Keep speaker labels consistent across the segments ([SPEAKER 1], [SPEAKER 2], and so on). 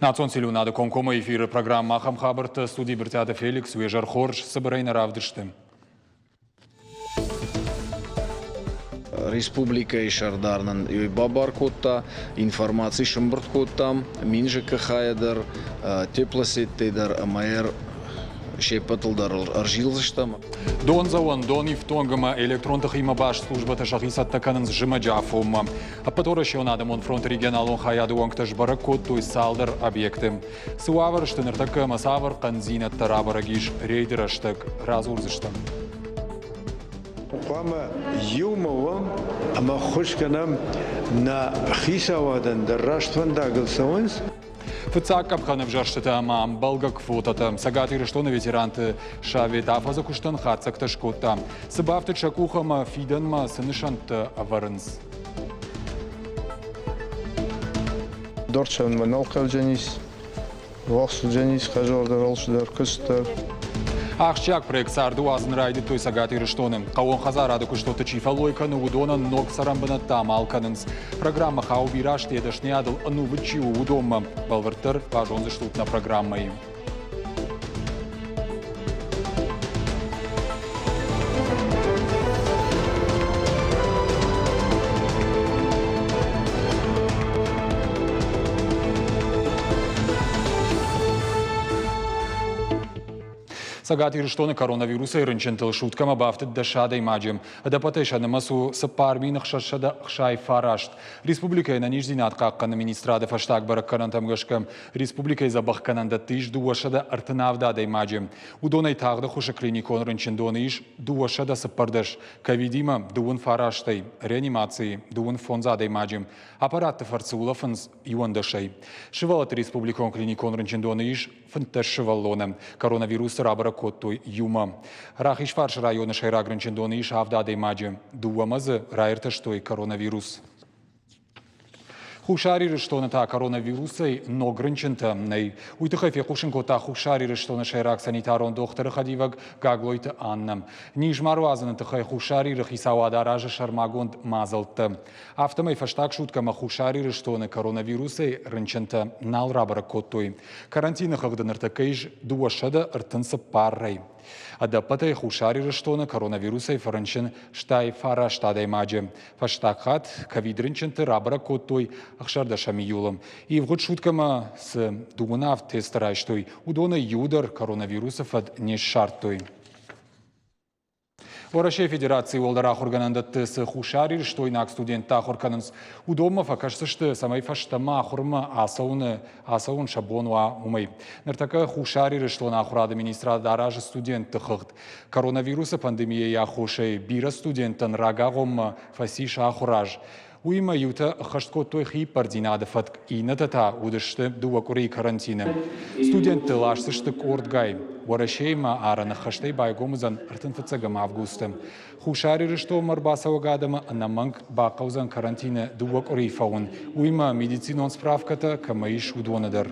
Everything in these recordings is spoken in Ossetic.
[SPEAKER 1] Национ телеуынады комкоммӕ эфиры программӕ ахӕм хабӕрттӕ студийы Брытъиаты Феликс уе зӕр хорз цыбырӕй нӕ равдысты.
[SPEAKER 2] Республикӕйы сӕрдар нын бабар кодта, информаци сӕмбырд кодтам МинЖКХ-йӕ дӕр, теплосеттӕй дӕр ӕмӕ се ппӕтыл дӕр ӕрзилдзыстӕм.
[SPEAKER 1] Дондзӕуӕн, донифтонг ӕмӕ электрон тыхимӕ баст службӕтӕ сӕхи цӕттӕ кӕнынц зымӕджы афонмӕ. Ӕппӕтуӕрӕсеон адӕмон фронты регионалон хайады уӕнгтӕ сбӕрӕг кодтой цалдӕр объекты. Цы уавӕр сты ныртӕккӕ ӕмӕ цавӕр хъӕндзинӕдтӕ рабӕрӕг ис рейды рӕстӕг, радзурдзыстӕм.
[SPEAKER 3] Хъуамӕ иумӕ уӕм ӕмӕ ӕххуыс кӕнӕм нӕ хицауадӕн дӕр раст фӕндагыл цӕуынц.
[SPEAKER 1] Фыццаг къӕпхӕн ӕвзӕрстытӕ ӕмӕ ӕмбӕлгӕ квотӕтӕ Цӕгат Ирыстоны ветеранты совет афӕдзы куыстӕн хатдзӕгтӕ скодта. Цы бафтыд сӕ къух ӕмӕ фидӕнмӕ цы нысӕнттӕ ӕвӕрынц?
[SPEAKER 4] Дорцӕнмӕ нал хъӕудзӕнис, вахс уыдзӕнис хӕдзар дӕр, алцыдӕр, куыст дӕр.
[SPEAKER 1] Ахсджиаг проект царды уадзын райдыдтой Цӕгат Ирыстоны. Хъӕууон хӕдзарады куыстуӕтты чи фӕллой кӕны, уыдонӕн ног цӕрӕнбынӕттӕ амал кӕнынц. Программӕ хауы бирӕ азты йӕ дӕсныйадыл ӕнувыд чи у, уыдонмӕ. Бӕлвырддӕр базондзыстут нӕ программӕйы. Цӕгат Ирыстоны коронавирусӕй рынчынтыл суткӕмӕ бафтыд 10 адӕймаджы. Ӕдӕппӕтӕй сӕ нымӕц у 4669. Республикӕйы ӕнӕниздзинад хъахъхъӕныны министрады фӕстаг бӕрӕггӕнӕнтӕм гӕсгӕ республикӕйы дзӕбӕхгӕнӕндӕтты ис 237 адӕймаджы. Уыдонӕй тагъд ӕххуысы клиникон рынчындоны ис 214, ковидимӕ дыууын фарастӕй, реанимацийы 25 адӕймаджы. Аппаратты фӕрцы улӕфынц иуӕндӕсӕй. Сывӕллӕтты республикон клиникон рынчындоны ис 15 сывӕллоны. Коронавирусы рабӕрӕг кодтой иумӕ. Рахизфарсы районы сӕйраг рынчындоны ис авд адӕймаджы. Дыууӕмӕ дзы раиртӕстой коронавирус. Хуссар Ирыстоны та коронавирусӕй ног рынчынтӕ нӕй. Уый тыххӕй фехъусын кодта Хуссар Ирыстоны сӕйраг санитарон дохтыры хӕдивӕг Гаглойты Аннӕ. Низ ма руадзыны тыххӕй Хуссар Иры хицауад аразы сӕрмагонд мадзӕлттӕ. Афтӕмӕй фӕстаг суткӕмӕ Хуссар Ирыстоны коронавирусӕй рынчынтӕ нал рабӕрӕг кодтой. Карантины хыгъды ныртӕккӕ ис 234-ӕй. Ӕдӕппӕтӕй Хуссар Ирыстоны коронавирусӕй фӕрынчын стай фараст адӕймаджы. Фӕстаг хатт ковид-рынчынты рабӕрӕг кодтой 16 июлы. Ивгъуыд суткӕмӕ цы дыууын авд тесты райстой, уыдонӕй иуы дӕр коронавирусы фӕд не ссардтой. Уӕрӕсейы Федерацийы уӕлдӕр ахуыргӕнӕндӕтты цы хуссарирыстойнаг студенттӕ ахуыр кӕнынц, уыдонмӕ фӕкӕсдзысты, цӕмӕй фӕстӕмӕ ахуырмӕ ацӕуыны ацӕуын сӕ бон уа, уымӕй. Ныртӕккӕ Хуссар Ирыстоны ахуырады министрад аразы студентты хыгъд. Коронавирусы пандемийӕйы аххосӕй бирӕ студенттӕн рагагъоммӕ фӕцис ахуыр аз. Уыимӕ иутӕ ӕххӕст кодтой хииппӕрддзинады фӕтк, иннӕтӕ та уыдысты дыууӕ къуырийы карантины. Студентты ласдзысты къордгай. Уӕрӕсеимӕ арӕны хӕстӕй байгом уыдзӕн 35 августы. Хуссар Ирыстонмӕ ӕрбацӕуӕг адӕмы ӕнӕмӕнг бахъӕудзӕн карантины дыууӕ къуырийы фӕуын, уыимӕ медицинон справкӕтӕ кӕмӕ ис, уыдоны дӕр.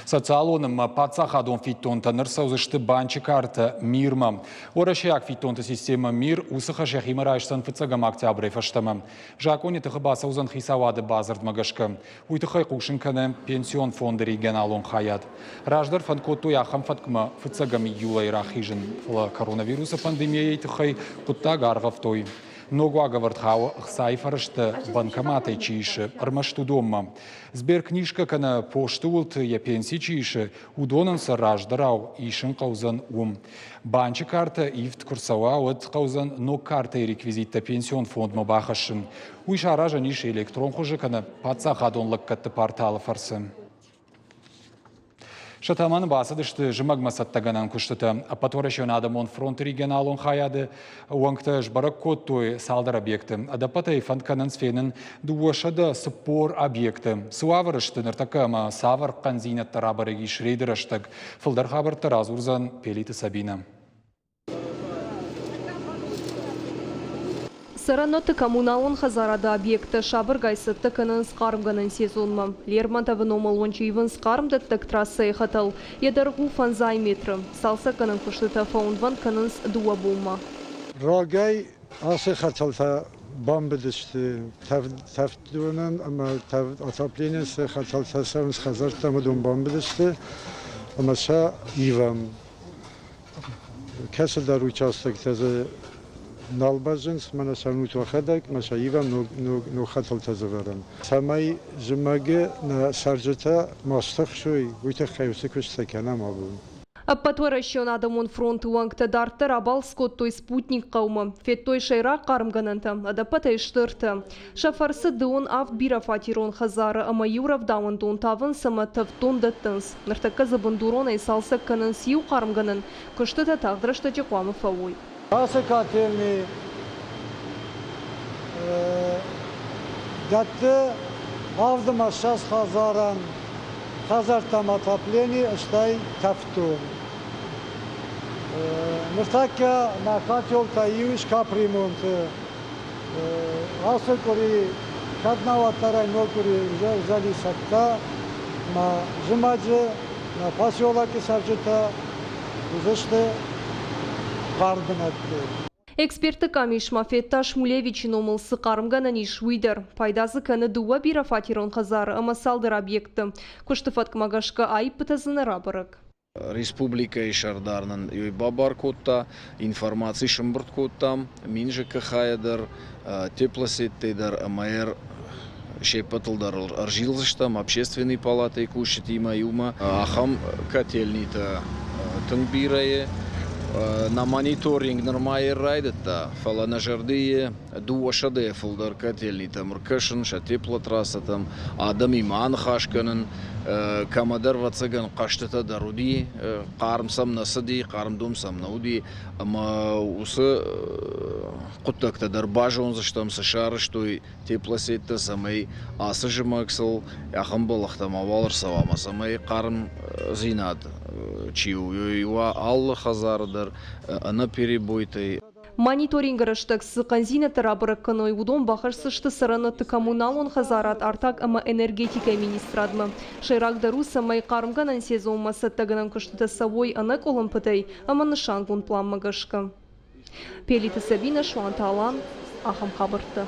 [SPEAKER 1] Социалон ӕмӕ паддзахадон фиддонтӕ ныр цӕудзысты банчы картӕ Мир-мӕ. Уӕрӕсейаг фиддонты системӕ Мир уыцы хӕс йӕхимӕ райсдзӕн фыццӕгӕм октябрӕй фӕстӕмӕ. Закъоны тыхы бацӕудзӕн хицауады бадзырдмӕ гӕсгӕ. Уый тыххӕй хъусын кӕны пенсион фонды регионалон хайад. Раздӕр фӕнд кодтой ахӕм фӕткмӕ фыццӕгӕм июлӕй рахизын, фӕлӕ коронавирусы пандемийӕйы тыххӕй хъуыддаг аргъӕвтой. Ног уагӕвӕрд хауы ӕхцайы фӕрӕзтӕ банкоматӕй чи исы, ӕрмӕст уыдонмӕ. Сберкнижкӕ кӕнӕ посты уылты йӕ пенси чи исы, уыдонӕн сӕ раздӕрау исын хъӕудзӕн уым. Банчы картӕ ивд куы рцӕуа, уӕд хъӕудзӕн ног картӕйы реквизиттӕ пенсион фондмӕ бахӕссын. Уый саразӕн ис электрон хуызы кӕнӕ паддзахадон лӕггӕдты порталы фӕрцы. Сӕ тӕмӕны бацыдысты зымӕгмӕ цӕттӕгӕнӕн куыстытӕ. Ӕппӕтуӕрӕсеон адӕмон фронты регионалон хайады уӕнгтӕ сбӕрӕг кодтой цалдӕр объекты. Ӕдӕппӕтӕй фӕнд кӕнынц фенын 240 объекты. Цы уавӕры сты ныртӕккӕ ӕмӕ цавӕр хъӕндзинӕдтӕ рабӕрӕг ис рейды рӕстӕг, фылдӕр хабӕрттӕ радзурдзӕн Пелиты Сабинӕ.
[SPEAKER 5] Цӕрӕнуӕтты коммуналон хӕдзарады объекттӕ сабыргай цӕттӕ кӕнынц хъармгӕнӕн сезонмӕ. Лермонтовы номыл уынджы ивынц хъармдӕттӕг трассӕйы хӕтӕл. Йӕ дӕргъ у фӕндзай метры. Цалцӕггӕнӕн куыстытӕ фӕуынвӕнд кӕнынц дыууӕ бонмӕ.
[SPEAKER 6] Рагӕй ацы хӕтӕлтӕ бамбыдысты тӕвддонӕн ӕмӕ отопленийӕн цы хӕтӕлтӕ цӕуынц хӕдзӕрттӕм, уыдон бамбыдысты ӕмӕ сӕ ивӕм. Кӕцыдӕр участоктӕ дзы нал бӕззынц, мӕнӕ сӕ нут уӕхӕдӕг, мӕ сӕ ивӕм ног хӕтӕлтӕ дзы вӕрӕм. Цӕмӕй зымӕгы нӕ цӕрджытӕ ма стыхсой, уый тыххӕй уыцы куыст кӕнӕм абон.
[SPEAKER 5] Ӕппӕтуӕрӕсеон адӕмон фронты уӕнгтӕ дарддӕр абалц кодтой Спутник хъӕумӕ. Федтой сӕйраг хъармгӕнӕнтӕ, ӕдӕппӕтӕй стыртӕ. Сӕ фӕрцы дыууын авд бирӕфатерон хӕдзары ӕмӕ иу рӕвдауӕндон тавынц ӕмӕ тӕвддон дӕттынц. Ныртӕккӕ дзы бындуронӕй цалцӕг кӕнынц иу хъармгӕнӕн, куыстытӕ тагъд рӕстӕджы хъуамӕ фӕуой.
[SPEAKER 6] Ацы котельный дӕтты авд ӕмӕ ссӕдз хӕдзарӕн хӕдзӕрттӕм отоплени, стӕй тӕвддон. Ныртӕккӕ нӕ котелтӕ иу ис капремонты. Ацы къуыри кӕд нӕ уӕддӕрӕй ног къуыри уыдзӕни цӕттӕ, ӕмӕ зымӕджы нӕ поселокы цӕрджытӕ уыдзысты хъарм бынӕтты.
[SPEAKER 5] Экспертты къамис ма федта Шмулевичы номыл цы хъармгӕнӕн ис, уый дӕр. Пайда дзы кӕны дыууӕ бирӕфатерон хӕдзары ӕмӕ цалдӕр объекты. Куысты фӕткмӕ гӕсгӕ аиппытӕ дзы нӕ рабӕрӕг.
[SPEAKER 2] Республикӕйы сӕрдар нын уый бабар кодта, информаци сӕмбырд кодтам Минжикы хайӕ дӕр, теплосеттӕй дӕр ӕмӕ се ппӕтыл дӕр ӕрзилдзыстӕм общественный палатӕйы кусджытимӕ иумӕ. Ахӕм котельнитӕ тынг бирӕ и. Нӕ мониторинг нырма йӕ райдыдта, фӕлӕ нӕ зӕрдыйы дыууӕсӕдӕйӕ фылдӕр котельнитӕм ӕркӕсын, сӕ теплотрассӕтӕм, адӕмимӕ аныхас кӕнын. Кӕмӕдӕр, ӕвӕццӕгӕн, хъӕстытӕ дӕр уыди, хъарм сӕм нӕ цыди, хъарм дон сӕм нӕ уыди, ӕмӕ уыцы хъуыддӕгтӕ дӕр базондзыстӕм, цы сарӕзтой теплосеттӕ, цӕмӕй ацы зымӕг сыл ахӕм бӕллӕхтӕ мауал ӕрцӕуа ӕмӕ цӕмӕй хъармдзинад чи у, уый уа алы хӕдзары дӕр ӕнӕ перебойтӕй.
[SPEAKER 5] Мониторингы рӕстӕг цы хъӕндзинӕдтӕ рабӕрӕг кӕной, уыдон бахӕсдзысты цӕрӕнуӕтты коммуналон хӕдзарад, артаг ӕмӕ энергетикӕйы министрадмӕ. Сӕйрагдӕр у, цӕмӕй хъармгӕнӕн сезонмӕ цӕттӕгӕнӕн куыстытӕ цӕуой ӕнӕкъуылымпытӕй ӕмӕ нысангонд пъланмӕ гӕсгӕ. Пелиты Сабинӕ, Суанты Алан, ахӕм хабӕрттӕ.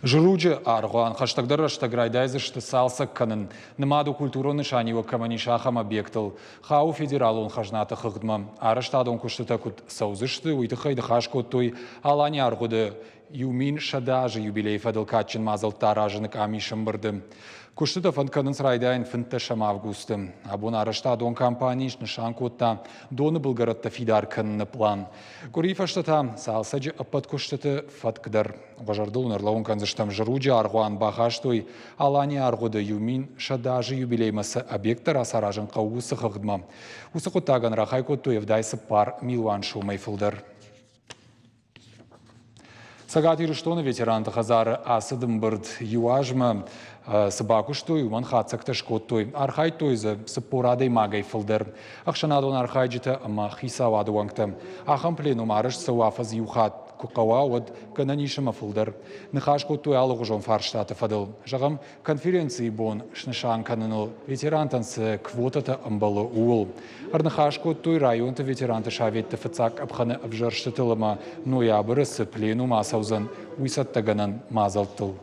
[SPEAKER 1] Зруджы аргъуан хӕстӕгдӕр рӕстӕг райдайдзысты цалцӕг кӕнын. Нымад у культурон нысаниуӕг кӕмӕн ис, ахӕм объектыл. Хауы федералон хӕзнаты хыгъдмӕ. Арӕзтадон куыстытӕ куыд цӕудзысты, уый тыххӕй ныхас кодтой Алани аргъуыды 1100 азы юбилейы фӕдыл кадджын мадзӕлттӕ аразыны къамисы ӕмбырды. Куыстытӕ фӕнд кӕнынц райдайын 15 августы. Абон арӕзтадон компани снысан кодта доны былгӕрӕттӕ фидар кӕныны пълан. Къуырийы фӕстӕ та цалцӕджы ӕппӕт куыстыты фӕтк дӕр. Уӕ зӕрдыл уын ӕрлӕууын кӕндзыстӕм, Зруджы аргъуан бахастой Аланийы аргъуыды 1100 азы юбилеймӕ цы объекттӕ рацаразын хъӕуы, уыцы хыгъдмӕ. Уыцы хъуыддагӕн рахай кодтой 74 милуан сомӕй фылдӕр. Цӕгат Ирыстоны ветеранты хӕдзары ацыд ӕмбырд. Иу азмӕ цы бакуыстой, уымӕн хатдзӕгтӕ скодтой. Архайдтой дзы 40 адӕймагӕй фылдӕр. Ӕхсӕнадон архайджытӕ ӕмӕ хицауады уӕнгтӕ. Ахӕм пленум арӕзт цӕуы афӕдз иу хатт. Куы хъӕуа, уӕд гӕнӕн ис ӕмӕ фылдӕр. Ныхас кодтой алыгъуызон фарстаты фӕдыл. Зӕгъӕм, конференцийы бон снысан кӕныныл ветерантӕн цы квотӕтӕ ӕмбӕлы, ууыл. Ӕрныхас кодтой районты ветеранты советты фыццаг къӕпхӕны ӕвзӕрстытыл ӕмӕ ноябры цы пленум ацӕудзӕн, уый цӕттӕгӕнӕн мадзӕлттыл.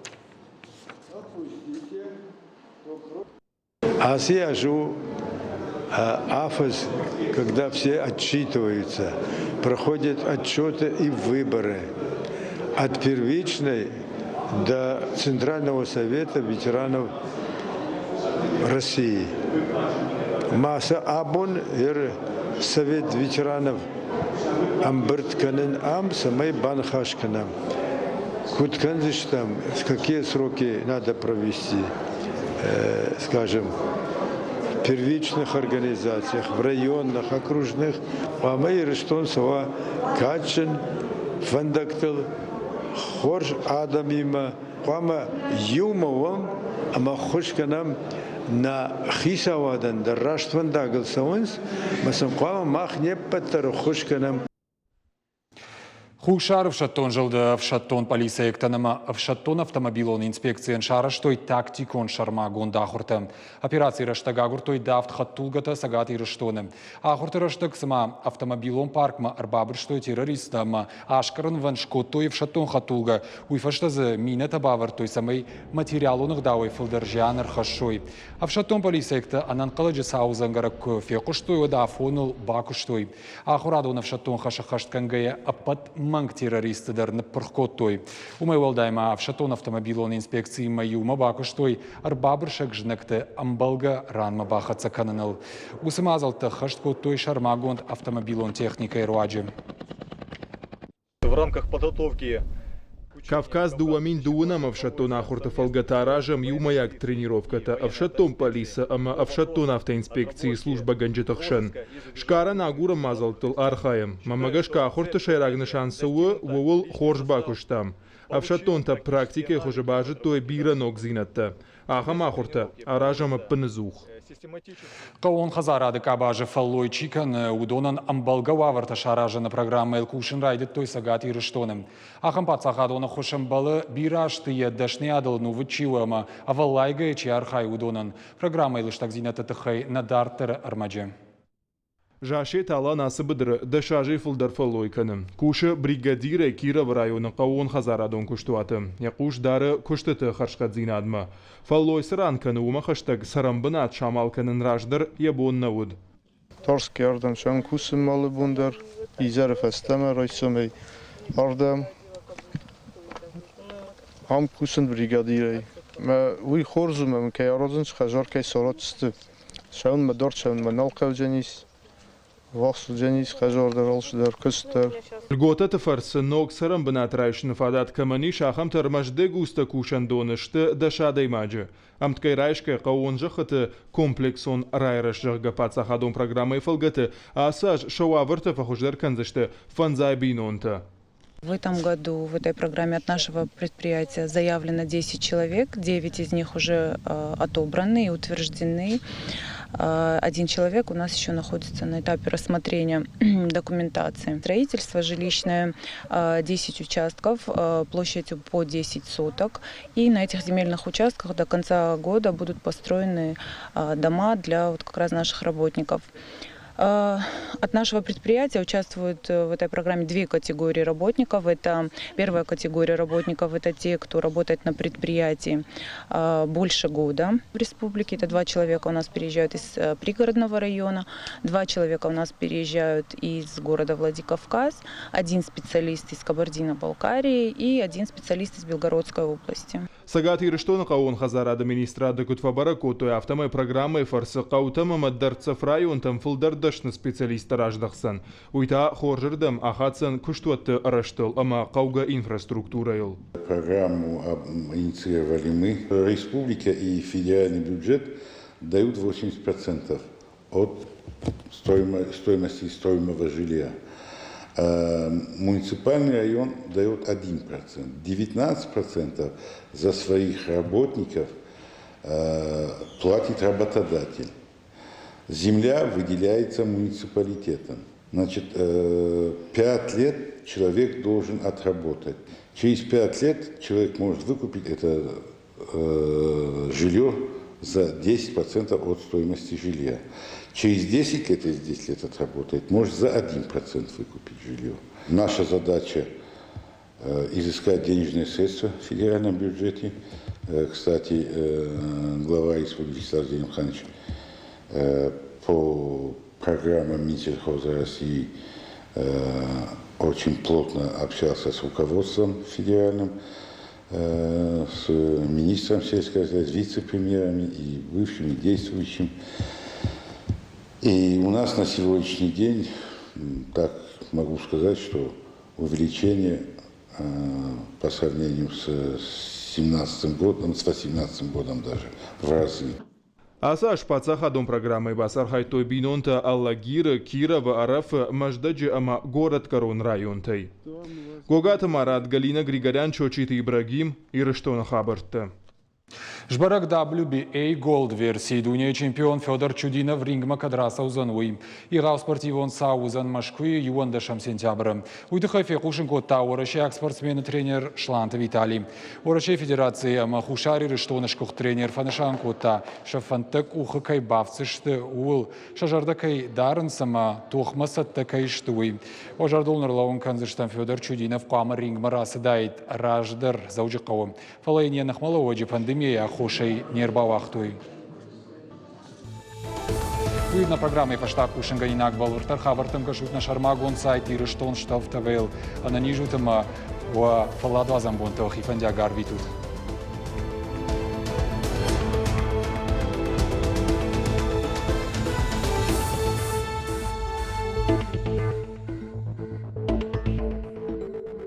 [SPEAKER 3] Ацы аз у афӕдз, когда все отчитываются, проходят отчеты и выборы от первичной до Центрального совета ветеранов России. Масса абон ер Совет ветеранов ӕмбырд кӕнын ам, цӕмӕй баныхас кӕнӕм. Куыд кӕндзыстӕм, какие сроки надо провести, скажем, в первичных организациях, в районных, окружных. Хъуамӕ Ирыстон цӕуа кадджын фӕндӕгтыл, хорз адӕмимӕ, хъуамӕ иумӕ уӕм ӕмӕ ӕххуыс кӕнӕм нӕ хицауадӕн дӕр раст фӕндагыл цӕуынц, ӕмӕ сын хъуамӕ мах не ппӕт дӕр ӕххуыс кӕнӕм.
[SPEAKER 1] Хуссар ӕфсӕддон зылды ӕфсӕддон пъӕлицӕйӕгтӕн ӕмӕ ӕфсӕддон автомобилон инспекцийӕн сарӕзтой тактикон сӕрмагонд ахуыртӕ. Операцийы рӕстӕг агуырдтой давд хӕдтулгӕтӕ Цӕгат Ирыстоны. Ахуырты рӕстӕг цыма автомобилон паркмӕ ӕрбабырстой террористтӕ ӕмӕ аскъӕрынвӕнд скодтой ӕфсӕддон хӕдтулгӕ, уый фӕстӕ дзы минӕтӕ бавӕрдтой, цӕмӕй материалон ӕгъдауӕй фылдӕр зиан ӕрхӕссой. Ӕфсӕддон пъӕлицӕйӕгтӕ ӕнӕнхъӕлӕджы цауы дзӕнгӕрӕг куы фехъуыстой, уӕд афоныл бакуыстой. Ахуырадон ӕфсӕддон хӕс ӕххӕстгӕнгӕйӕ ӕппӕт мӕнг террористты дӕр ныппырх кодтой. Уымӕй уӕлдай ма ӕфсӕддон автомобилон инспекциимӕ иумӕ бакуыстой ӕрбабырсӕг знӕгты ӕмбӕлгӕ ранмӕ бахӕццӕ кӕныныл. Уыцы мадзӕлттӕ ӕххӕст кодтой сӕрмагонд автомобилон техникӕйы руаджы.
[SPEAKER 7] В рамках подготовки
[SPEAKER 8] Кавказ 2009 ӕфсӕддон ахуырты фӕлгӕты аразӕм иумӕйаг тренировкӕтӕ ӕфсӕддон пъӕлицӕ ӕмӕ ӕфсӕддон автоинспекцийы службӕгӕнджыты хсӕн. Сгарӕн агурӕн мадзӕлттыл архайӕм. Мӕнмӕ гӕсгӕ ахуырты сӕйраг нысан цы у, ууыл хорз бакуыстам. Ӕфсӕддонтӕ практикӕйы хуызы базыдтой бирӕ ногдзинӕдтӕ. Ахӕм ахуыртӕ аразӕм ӕппыныдзух.
[SPEAKER 1] Хъӕууон хӕдзарады къабазы фӕллой чи кӕны, уыдонӕн ӕмбӕлгӕ уавӕртӕ саразыны программӕйыл кусын райдыдтой Цӕгат Ирыстоны. Ахӕм паддзахадон ӕххуыс ӕмбӕлы бирӕ азты йӕ дӕсныйадыл ӕнувыд чи у ӕмӕ ӕвӕллайгӕйӕ чи архайы, уыдонӕн. Программӕйы лыстӕгдзинӕдты тыххӕй нӕ дарддӕры ӕрмӕджы.
[SPEAKER 8] Зассеты Алан ацы быдыры 10 азӕй фылдӕр фӕллой кӕны. Кусы бригадирӕй Кировы районы хъӕууонхӕдзарадон куыстуаты. Йӕ хъус дары куыстыты хӕрзхъӕддзинадмӕ. Фӕллой цы ран кӕны, уымӕ хӕстӕг цӕрӕнбынат самал кӕнын раздӕр йӕ бон нӕ уыд.
[SPEAKER 4] Тарскӕй ардӕм сӕм кусын алы бон дӕр, изӕры фӕстӕмӕ райсомӕй ардӕм. Ам кусын бригадирӕй. Мӕ уый хорз у, мӕ кӕй аразынц, хӕдзар кӕй саразысты. Цӕуынмӕ дӕр цӕуынмӕ нал хъӕудзӕнис, ввахс уыдзӕнис хӕдзар дӕр, алцыдӕр, куыст дӕр.
[SPEAKER 8] Льготӕты фӕрцы ног цӕрӕнбынат райсыны фадат кӕмӕн ис, ахӕмтӕ ӕрмӕст Дегусты кусӕндоны сты 10 адӕймаджы. Ӕмткӕй райсгӕ хъӕууон зӕххыты комплексон райрӕзт, зӕгъгӕ, паддзахадон программӕйы фӕлгӕты ацы аз сӕ уавӕртӕ фӕхуыздӕр кӕндзысты фӕндзай бинонтӕ.
[SPEAKER 9] В этом году в этой программе от нашего предприятия заявлено 10 человек, 9 из них уже отобраны и утверждены. Один человек у нас еще находится на этапе рассмотрения документации. Строительство жилищное 10 участков площадью по 10 соток. И на этих земельных участках до конца года будут построены дома для вот как раз наших работников. От нашего предприятия участвуют в этой программе две категории работников. Это первая категория работников – это те, кто работает на предприятии больше года в республике. Это два человека у нас переезжают из пригородного района, два человека у нас переезжают из города Владикавказ, один специалист из Кабардино-Балкарии и один специалист из Белгородской области.
[SPEAKER 8] Цӕгат Ирыстоны хъӕууон хӕдзарады министрады куыд фӕбӕрӕг кодтой, афтӕмӕй программӕйы фӕрцы хъӕутӕм ӕмӕ дӕрддзӕф районтӕм фылдӕр дӕсны специалисттӕ раздӕхдзӕн. Уый та хорзырдӕм ахаддзӕн куыстуӕтты рӕзтыл ӕмӕ хъӕугӕ инфраструктурӕйыл.
[SPEAKER 10] Программу инициировали мы. Республика и федеральный бюджет дают 80% от стоимости стоимого жилья. Муниципальный район дает 1%. 19% за своих работников платит работодатель. Земля выделяется муниципалитетом. Значит, 5 лет человек должен отработать. Через 5 лет человек может выкупить это жилье за 10% от стоимости жилья. Через 10 лет, если 10 лет отработает, может за 1% выкупить жилье. Наша задача изыскать денежные средства в федеральном бюджете. Кстати, глава Республики Вячеслав Зелимханович по программам Минсельхоза России очень плотно общался с руководством федеральным, с министром сельского хозяйства, с вице-премьерами и бывшим, и действующим. И у нас на сегодняшний день, так могу сказать, что увеличение по сравнению с 2017 годом, с 2018 годом даже в разы.
[SPEAKER 8] Ацы аз паддзахадон программӕйы бацархайдтой бинонтӕ Алагиры, Кировы, Ӕрӕфы, Мӕздӕджы ӕмӕ Горӕтгӕрон районтӕй. Гогаты Марат, Галина Григорян, Чочиты Ибрагим, Ирыстоны хабӕрттӕ.
[SPEAKER 1] Сбӕрӕг WBA Gold версийы дунейы чемпион Федор Чудинов рингмӕ кӕд рацӕудзӕн, уый. Егъау спортивон цау уыдзӕн Мӕскуыйы 11 сентябры. Уый тыххӕй фехъусын кодта уӕрӕсейаг спортсмены тренер Сланты Виталий. Уӕрӕсейы Федерацийы ӕмӕ Хуссар Ирыстоны сгуыхт тренер фӕнысан кодта, сӕ фӕндтӕ къухы кӕй бафтдзысты, ууыл сӕ зӕрдӕ кӕй дарынц ӕмӕ тохмӕ цӕттӕ кӕй сты, уый. Уӕ зӕрдыл ныр кӕндзыстӕм, Федор Чудинов хъуамӕ рингмӕ рацыдаид раздӕр Дзӕуджыхъӕуы. Фӕлӕ йын йӕ ныхмӕлӕууӕджы пандемийӕйы аххосӕй не рбауагътой. Уый нӕ программӕйы фӕстаг хъусынгӕнинаг бӕлвырддӕр хабӕрттӕм кӕсут нӕ сӕрмагонд сайт Ирыстон Штов ТВ-йыл. Ӕнӕниз ут ӕмӕ уӕ фӕлладуадзӕн бонтӕ уӕхи фӕндиаг арвитут.